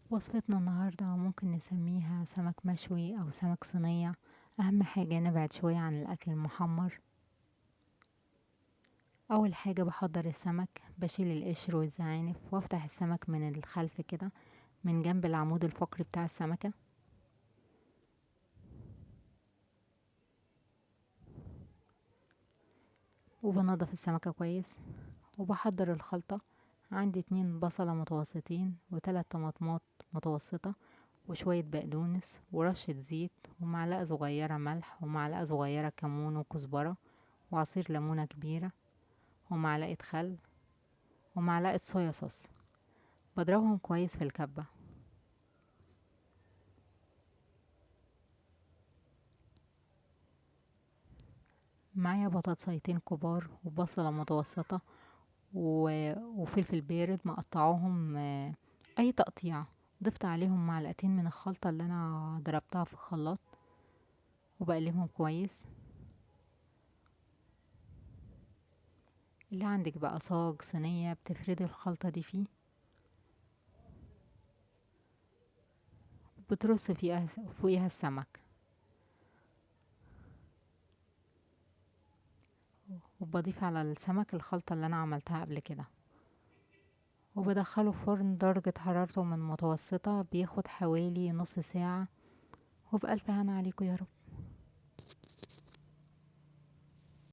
وصفتنا النهاردة ممكن نسميها سمك مشوي أو سمك صينية. أهم حاجة نبعد شوية عن الأكل المحمر. أول حاجة بحضر السمك، بشيل القشر والزعانف وافتح السمك من الخلف كده من جنب العمود الفقري بتاع السمكة. وبنضف السمكة كويس. وبحضر الخلطة. عندي 2 بصلة متوسطين وتلات طماطمات متوسطة وشوية بقدونس ورشة زيت ومعلقة صغيرة ملح ومعلقة صغيرة كمون وكزبرة وعصير ليمونة كبيرة ومعلقة خل ومعلقة صويا صوص. بضربهم كويس في الكبة. معايا بطاطسيتين كبار وبصلة متوسطة وفلفل بارد مقطعاهم، اي تقطيع. ضفت عليهم معلقتين من الخلطة اللي انا ضربتها في الخلاط وبقلبهم كويس. اللي عندك بقى صاج صينية بتفردي الخلطة دي فيه، بترص فوقيها السمك، وبضيف على السمك الخلطة اللي انا عملتها قبل كده، وبدخله فرن درجة حرارته من متوسطة، بياخد حوالي نص ساعة. وبألف هنا عليكم يا رب.